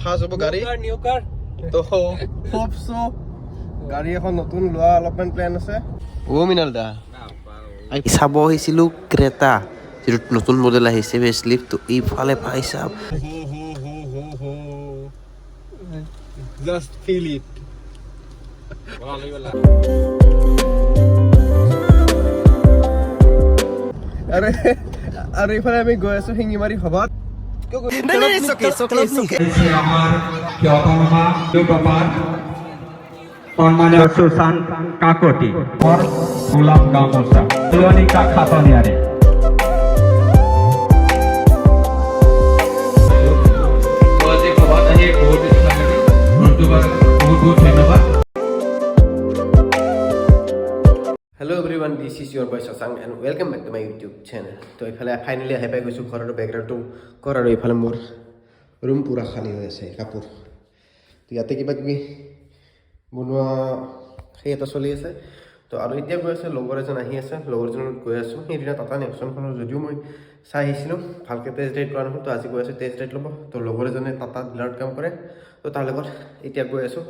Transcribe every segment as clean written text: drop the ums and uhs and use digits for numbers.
First হ'ব গাড়ী। New কাৰ। তো হোপ চ' গাড়ী এখন নতুন লোৱা অলপমান প্লেন আছে। অ' মৃণাল দা। চাব আহিছিলোঁ ক্ৰেটা, যিটো নতুন মডেল আহিছে ফেচলিফ্ট। তো এইফালে ভাই চাব। Just feel it. আৰে আৰু এইফালে আমি গৈ আছো শিঙিমাৰী সভাত। আমাৰ খ্যাতনামা ব্যাপাৰ সন্মানীয় সুশান্ত কাকতি, গোলাপ গামোচা তুলনিকা খাটনিয়াৰে। তো আজি সভাত আহি বহুত বেছি ভাল লাগিল। ধন্যবাদ, বহুত বহুত ধন্যবাদ। Hello everyone, this is your boy Shashank and welcome back to my YouTube channel. তো এইফালে ফাইনেলি আহি পাই গৈছোঁ ঘৰৰ। বেকগ্ৰাউণ্ডটো ঘৰ আৰু এইফালে মোৰ ৰুম পূৰা খালী হৈ আছে কাপোৰ। তো ইয়াতে কিবা কিবি বনোৱা সেই এটা চলি আছে। তো আৰু এতিয়া গৈ আছে, লগৰ এজন আহি আছে, লগৰজনৰ লগত গৈ আছোঁ। সেইদিনা টাটা নেক্সনখনৰ যদিও মই চাই আহিছিলোঁ, ভালকৈ টেষ্ট ৰাইড কৰা নহ'ল। তো আজি গৈ আছোঁ টেষ্ট ৰাইড ল'ব। তো লগৰ এজনে টাটা ডিলাৰত কাম কৰে, তো তাৰ লগত এতিয়া গৈ আছোঁ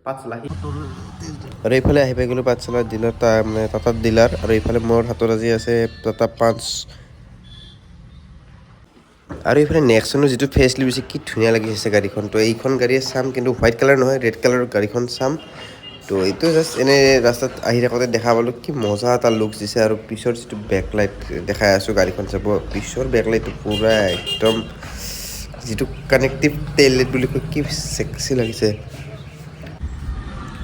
পাঁচলাহি। আৰু এইফালে আহি পাই গ'লোঁ পাঠশালাৰ ডিলাৰ, মানে টাটাৰ ডিলাৰ। আৰু এইফালে মোৰ হাতত আজি আছে টাটা পাঞ্চ। আৰু এইফালে নেক্সনৰ যিটো ফেচ লিফ্ট হৈছে, কি ধুনীয়া লাগিছে গাড়ীখন। তো এইখন গাড়ীয়ে চাম, কিন্তু হোৱাইট কালাৰ নহয়, ৰেড কালাৰৰ গাড়ীখন চাম। তো এইটো জাষ্ট এনেই ৰাস্তাত আহি থাকোঁতে দেখা পালোঁ, কি মজা এটা লুকছ দিছে। আৰু পিছৰ যিটো বেকলাইট দেখাই আছোঁ, গাড়ীখন চাব, পিছৰ বেকলাইটটো পূৰা একদম যিটো কানেক্টিভ টেইল লাইট বুলি কয়, কি চেক্সি লাগিছে।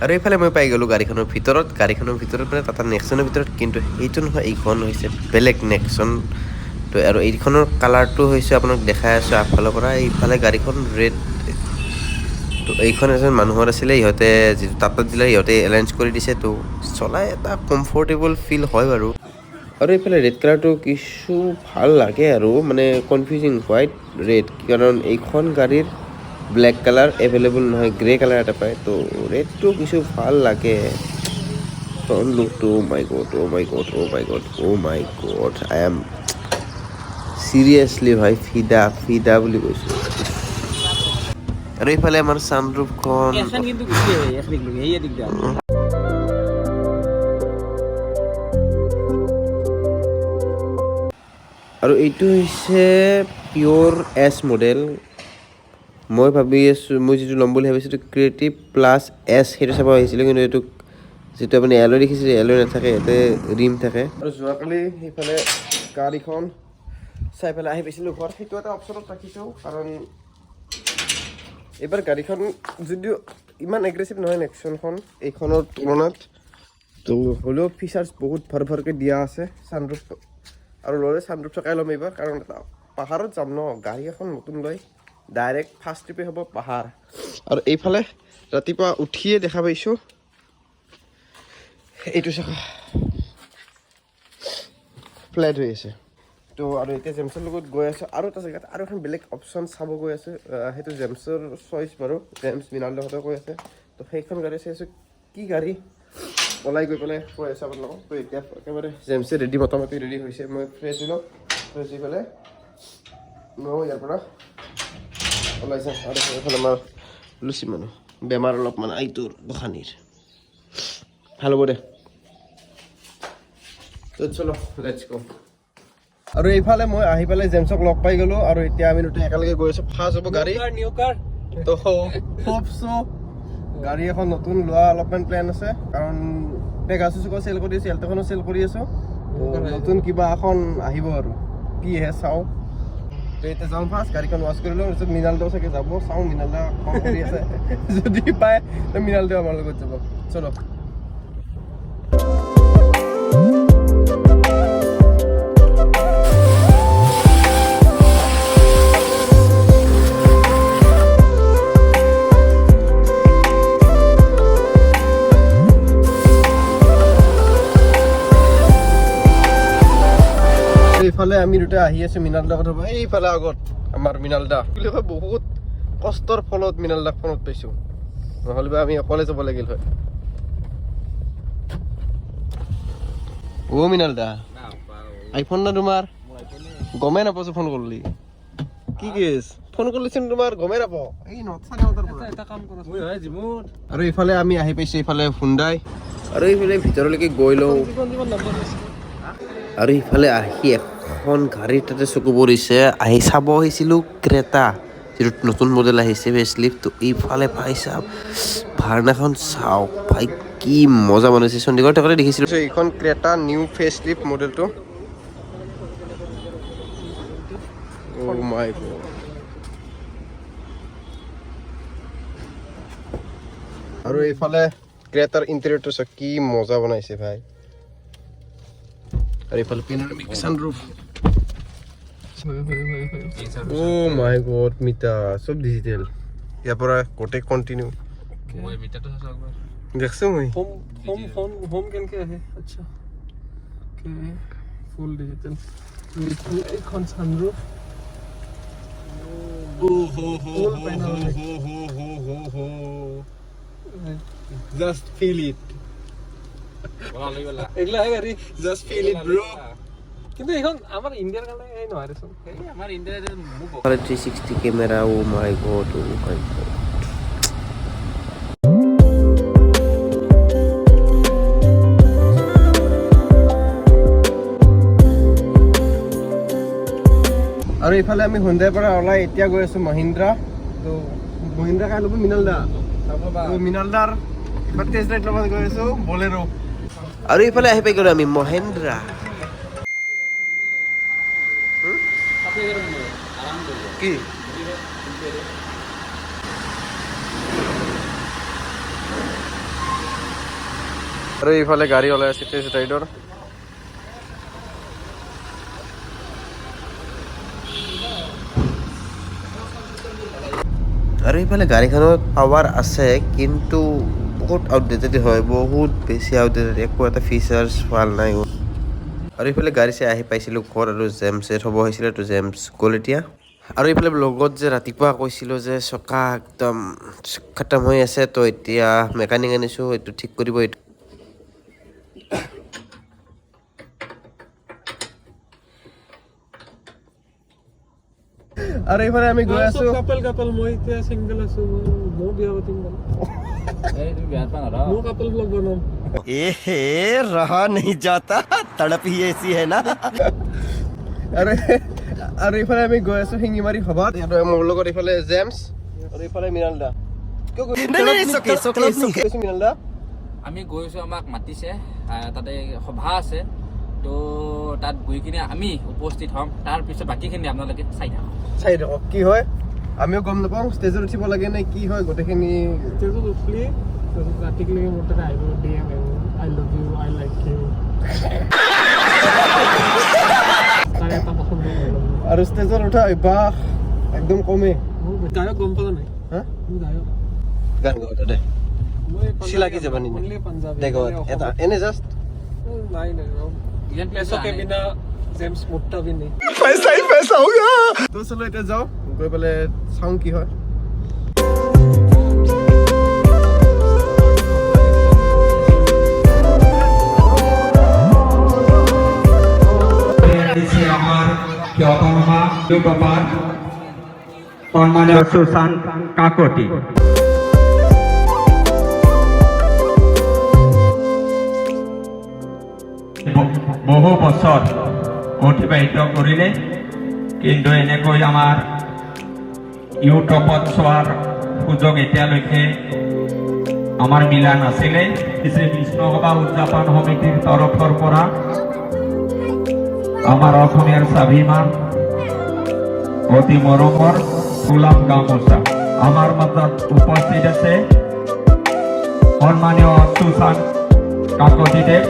আৰু এইফালে মই পাই গ'লোঁ গাড়ীখনৰ ভিতৰত, গাড়ীখনৰ ভিতৰত মানে টাটা নেক্সনৰ ভিতৰত। কিন্তু সেইটো নহয়, এইখন হৈছে বেলেগ নেক্সন। তো আৰু এইখনৰ কালাৰটো হৈছে, আপোনাক দেখাই আছোঁ আগফালৰ পৰা, এইফালে গাড়ীখন ৰেড। তো এইখন এজন মানুহৰ আছিলে, ইহঁতে যিটো টাটাত দিলে, ইহঁতে এৰেঞ্জ কৰি দিছে। তো চলাই এটা কমফৰ্টেবল ফিল হয় বাৰু। আৰু এইফালে ৰেড কালাৰটো কিছু ভাল লাগে আৰু মানে কনফিউজিং, হোৱাইট ৰেড, কাৰণ এইখন গাড়ীৰ ব্লেক কালাৰ এভেইলেবল নহয়, গ্ৰে কালাৰ এটা পায়। তো ৰেডটো কিছু ভাল লাগে লুকটো। My God, oh my God, oh my God, oh my God, I am seriously ভাই ফিদা ফিদা বুলি কৈছোঁ। আৰু এইফালে আমাৰ ছানৰুফখন। কিন্তু গুচি আহে এখনিক লগে, সেয়ে দিগদাৰ। আৰু এইটো হৈছে পিয়'ৰ এছ মডেল। মই ভাবি আছোঁ, মই যিটো ল'ম বুলি ভাবিছোঁ এইটো ক্ৰিয়েটিভ প্লাছ এছ, সেইটো চাব আহিছিলোঁ। কিন্তু এইটো যিটো আপুনি এলয় দেখিছে, এলয় নাথাকে, ইয়াতে ৰিম থাকে। আৰু যোৱাকালি সেইফালে গাড়ীখন চাই পেলাই আহি পাইছিলোঁ ঘৰত। সেইটো এটা অপশ্যনত ৰাখিছোঁ, কাৰণ এইবাৰ গাড়ীখন যদিও ইমান এগ্ৰেছিভ নহয় নেক্সনখন এইখনৰ তুলনাত, তো হ'লেও ফিচাৰ্ছ বহুত ভৰ ভৰকৈ দিয়া আছে। ছানৰুফ আৰু ল'লে ছানৰুফ থকাই ল'ম এইবাৰ, কাৰণ এটা পাহাৰত যাম ন, গাড়ী এখন নতুন লৈ ডাইৰেক্ট ফাৰ্ষ্ট ট্ৰিপে হ'ব পাহাৰ। আৰু এইফালে ৰাতিপুৱা উঠিয়ে দেখা পাইছোঁ এইটো চাকা ফ্লেট হৈ আছে। তো আৰু এতিয়া জেমছৰ লগত গৈ আছোঁ আৰু এটা জেগাত আৰু এখন বেলেগ অপশ্যন চাব গৈ আছোঁ। সেইটো জেমছৰ চইচ বাৰু, জেমছ মৃণালহঁতে কৈ আছে। তো সেইখন গাড়ী চাই আছোঁ, কি গাড়ী ওলাই গৈ পেলাই কৈ আছোঁ আপোনালোকক। তো এতিয়া একেবাৰে জেমছে ৰেডি, মোটামুটি ৰেডি হৈছে। মই ফ্ৰেছ হৈ লওঁ, ফ্ৰেছ হৈ পেলাই ময়ো ইয়াৰ পৰা ওলাই যাম। আৰু এইফালে আমাৰ লুচি মানুহ বেমাৰ অলপমান, আইটোৰ দোকানীৰ ভাল হ'ব দে। তো চলো, let's গ'। আৰু এইফালে মই আহি পেলাই জেমছক লগ পাই গ'লো আৰু এতিয়া আমি দুটা একেলগে গৈ আছোঁ। ফাৰ্ষ্ট হ'ব গাড়ী। নিউ কাৰ। তো হোপ চ' গাড়ী এখন নতুন লোৱা অলপমান প্লেন আছে, কাৰণ পেগাছাছকো চেল কৰি আছোঁ, এল্ট'খনো চেল কৰি আছোঁ। তো নতুন কিবা এখন আহিব আৰু কিহে চাওঁ। তো এতিয়া যাওঁ, ফাৰ্ষ্ট গাড়ীখন ৱাছ কৰি লওঁ, তাৰপিছত মৃণালদাও চাগে যাব। চাওঁ, মৃণালদা কল কৰি আছে, যদি পায় তো মৃণালদাও আমাৰ লগত যাব। চলো। এইফালে আমি দুটা আহি আছো মৃণালদা কথা, এইফালে আগত আমাৰ মৃণালদা বুলি কয়। বহুত কষ্টৰ ফলত মৃণালদাক ফোনত পাইছো, নহ'লে বা আমি অকলে যাব লাগিল হয়। অ' মৃণালদা, আইফোন না তোমাৰ? গমেই নাপাইছো ফোন কৰিলি। কি কেছ? ফোন কৰিলেচোন তোমাৰ গমেই নাপাওঁ। এই not 9:30ৰ পৰা। এটা কাম কৰা। মই হয় জিমত। আৰু ইফালে আমি আহি পাইছোঁ ইফালে হুণ্ডাই। আৰু এইফালে ভিতৰলৈকে গৈ লওঁ। কিমান কিমান নম্বৰ আছে? আৰু ইফালে আহি এখন গাড়ীৰ তাতে চকু পৰিছে। আহি চাব আহিছিলোঁ ক্ৰেটা, যিটো নতুন মডেল আহিছে ফেচলিফ্ট। তো এইফালে ভাই চাওক, ভাৰ্নাখন চাওক ভাই, কি মজা বনাইছে। চণ্ডীগড় থাকোঁতে দেখিছিলোঁ। এইখন ক্ৰেটা নিউ ফেচ লিফ্ট মডেলটো। Oh my God. আৰু এইফালে ক্ৰেটাৰ ইণ্টেৰিয়ৰটো চাওক, কি মজা বনাইছে ভাই। আৰু এইফালে panoramic sunroof. Oh my God, meter চব ডিজিটেল। ইয়াৰ পৰা গোটেই কণ্টিনিউ। মই মিটাৰটো চাইছোঁ একবাৰ। দেখছোঁ মই। হোম হোম হোম হোম কেনেকে আহে? আচ্ছা, অ'কে, ফুল ডিজিটেল। এইখন sunroof. Full panoramic. Just feel it. এইগিলাহে গাড়ী। Just feel it, bro. কিন্তু এইখন আমাৰ ইণ্ডিয়াৰ কাৰণে এই নহয় দেচোন। আমাৰ ইণ্ডিয়াৰ মোক 360 camera. Oh my God, oh my God. আৰু এইফালে আমি সন্ধিয়াৰ পৰা ওলাই এতিয়া গৈ আছো মহিন্দ্ৰা। তো মহিন্দ্ৰা কাই ল'ব? মৃণাল দা। তো মৃণাল দাৰ এবাৰ টেষ্ট ৰাইড ল'ব গৈ আছো বলেৰো। আৰু এইফালে আহি পাই গ'লো আমি মহেন্দ্ৰা। কি আৰু এইফালে গাড়ী ওলাই আছে টেষ্ট ৰাইডৰ। আৰু এইফালে গাড়ীখনত পাৱাৰ আছে, কিন্তু বহুত আউটডেটেড হয়, বহুত বেছি আউটডেটেড। একো এটা ফিচাৰ্ছ ভাল নাই। আৰু এইফালে গাড়ী চাই আহি পাইছিলোঁ ঘৰ। আৰু জেমছ হ'ব হৈছিলে, তো জেমছ গ'ল এতিয়া। আৰু এইফালে লগত যে ৰাতিপুৱা কৈছিলোঁ যে চকা একদম খতম হৈ আছে, তো এতিয়া মেকানিক আনিছোঁ, এইটো ঠিক কৰিব এইটো। আৰু এইফালে আমি গৈ আছো। কাপল কাপল, মই এতিয়া চিংগল আছো। মই বিয়া পাতিম বাৰু। এই তুমি বেয়া পা নৰা। মই কাপল ব্লগ বনাম। ए रहा नहीं जाता, तड़प ही ऐसी है ना। আৰু এইফালে আমি গৈ আছো শিঙিমাৰী সভাত। আৰু মোৰ লগত এইফালে জেমছ আৰু এইফালে মৃণাল দা। কিয় গৈ নাই, it's okay, it's okay, it's okay. গৈছো মৃণাল দা? আমি গৈছোঁ, আমাক মাতিছে, তাতে সভা আছে। তো তাত গৈ কিনে আমি উপস্থিত হ'ম। তাৰপিছত বাকীখিনি আপোনালোকে চাই থাকক। চাই থাকক কি হয়, আমিও গম নাপাওঁ ষ্টেজত উঠিব লাগে নে কি হয় গোটেইখিনি। ষ্টেজত উঠলি তাৰপিছত ৰাতিকলৈকে মোৰ তাতে আহিব DM, "I love you, I like you." তাৰে এটা পচন্দ কৰি ল'ব। আৰু ষ্টেজত উঠা অভ্যাস একদম কমেই। মোৰ গায়ক, গম পালা নাই? হা? মোৰ গায়ক। গান গাওঁ দে। মই চিলাকি যাবা নি? অনলি পাঞ্জাবী। দে গাওঁ এটা এনে জাষ্ট। নাই নাই, पैसों के बिना जेम्स मुट्टा भी नहीं। তো চলো এতিয়া যাওঁ, গৈ পেলাই চাওঁ কি হয়। দিছে আমাৰ খ্যাতনামা টপাৰ সন্মানীয় সুশান্ত কাকতি। বহু বছৰ অতিবাহিত কৰিলে, কিন্তু এনেকৈ আমাৰ ইউটিউবত চোৱাৰ সুযোগ এতিয়ালৈকে আমাৰ মিলা নাছিলে। শ্ৰী বিষ্ণুসভা উদযাপন সমিতিৰ তৰফৰ পৰা আমাৰ অসমীয়াৰ স্বাভিমান, অতি মৰমৰ ফুলাম গামোচা। আমাৰ মাজত উপস্থিত আছে সন্মানীয় সুশান্ত কাকতিদেৱ।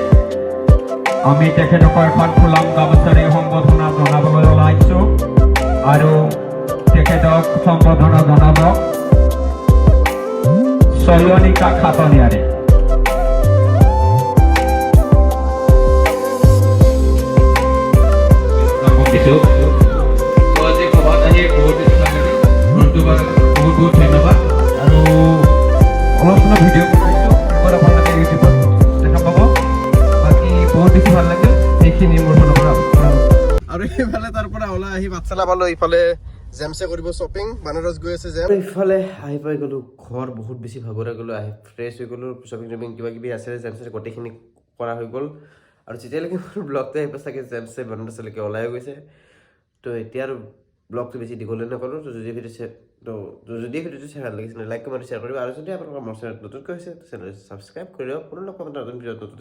আমি তেখেতক এখন ফুলাম গামোচাৰে সম্বৰ্ধনা জনাবলৈ ওলাইছোঁ আৰু তেখেতক সম্বৰ্ধনা জনাব চয়নিকা খাটনিয়াৰে। দিছোঁ। তো আজি সভাত আহি বহুত বেছি ভাল লাগিল। ৰঞ্জু বাক বহুত বহুত ধন্যবাদ। আৰু অলপ চলপ ভিডিঅ' বনাইছোঁ, সেইবোৰ আপোনালোকে ইউটিউবত দেখা পাব। বাকী বহুত বেছি ভাল লাগিল, সেইখিনি মোৰ ফালৰ পৰা। আৰু এইফালে তাৰ পৰা ওলাই আহি পাঠশালা পালো। ইফালে জেমছে কৰিব শ্বপিং। বানাৰস গৈ আছে জেম। ইফালে আহি পাই গ'লোঁ ঘৰ, বহুত বেছি ভাগৰে গ'লোঁ। আহি ফ্ৰেছ হৈ গ'লোঁ। শ্বপিং টপিং কিবা কিবি আছিলে জেমছে, গোটেইখিনি কৰা হৈ গ'ল। আৰু যেতিয়ালৈকে মোৰ ব্লগটো আহিব, চাগে জেমছে বানাৰসলৈকে ওলাই গৈছে। তো এতিয়া আৰু ব্লগটো বেছি দীঘলীয়া নকৰোঁ। তো যদি ভিডিঅ'টো চাই ভাল লাগিছিলে, লাইক, কমেণ্ট, শ্বেয়াৰ কৰিব। আৰু যদি আপোনালোকৰ মোৰ চেনেলত নতুনকৈ হৈছে, চেনেলটো ছাবস্ক্ৰাইব কৰি দিব। পুনৰ লগ পাম নতুন ভিডিঅ'ত নতুন।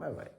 Bye bye.